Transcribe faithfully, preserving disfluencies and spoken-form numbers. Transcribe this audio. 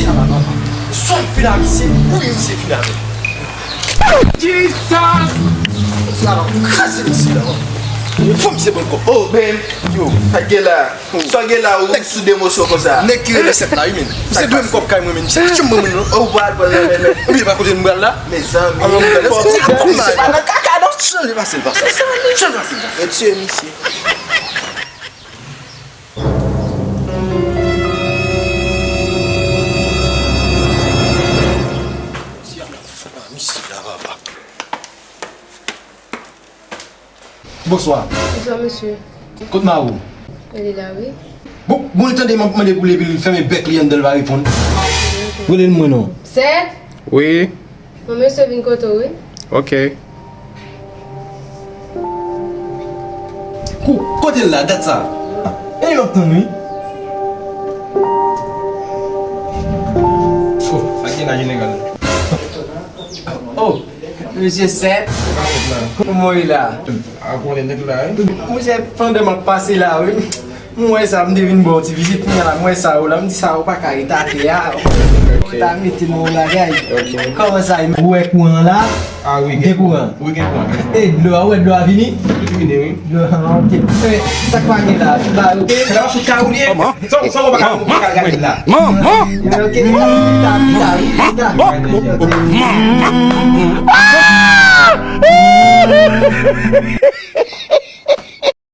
Swa m fin a misye, wi, misye fin a mwen. Kisa? Misye ap kraze misye la. Fò misye ban m kòb. Oh, man. Yo, sa gen la? Sa gen la, ou sou de moso konsa? Nèg ki rele sèt la, wi, men. Misye dwe m kòb kay mwen, men. Misye pa janm ban mwen, non. Oh, ou pral pran nan men, men. Ou byen pa kote m pral la? Mezanmi. Alò, m pral fò ti kou la. Misye pa nan kaka, non. Chanje pase l pa sa. Chanje pase l pa sa. Retire misye. Bonswa. Bonswa, mesye. Kot mari w? Li la, wi. Bon, bon, li tande m ap mande pou li, epi l fèmen bèk li anndan, l pa reponn. Rele l mwen non. Sèt? Wi. Bon, mesye vin kote w, wi. Ok. Kou-, kote l la, dat sa? E li m ap tann, wi. Oh, sa gen la, jeneral? Oh, mesye Sèt. Kòman w ye la? A konnen nèg la, wi. Monchè, pandan m ap pase la, wi. M wè sa, m te vin ba w ti vizit, kounye a la, m wè sa yo la, m di sa yo pa ka ret atè a. Ou ta mete nan yon bagay. Ok. Kòman sa ye? Ou wè kouran an la? Ah wi, gen kouran. Wi, gen kouran. E dlo a, ou wè dlo a vini? Li vini, wi. Dlo a, ok. E, sa k pa gen la, ba yo. Se la w ap fout ka ou li ye? Sa, sa w pa ka, ou pa ka gade la. Manman! Ok, pita, pita, pita. Manman!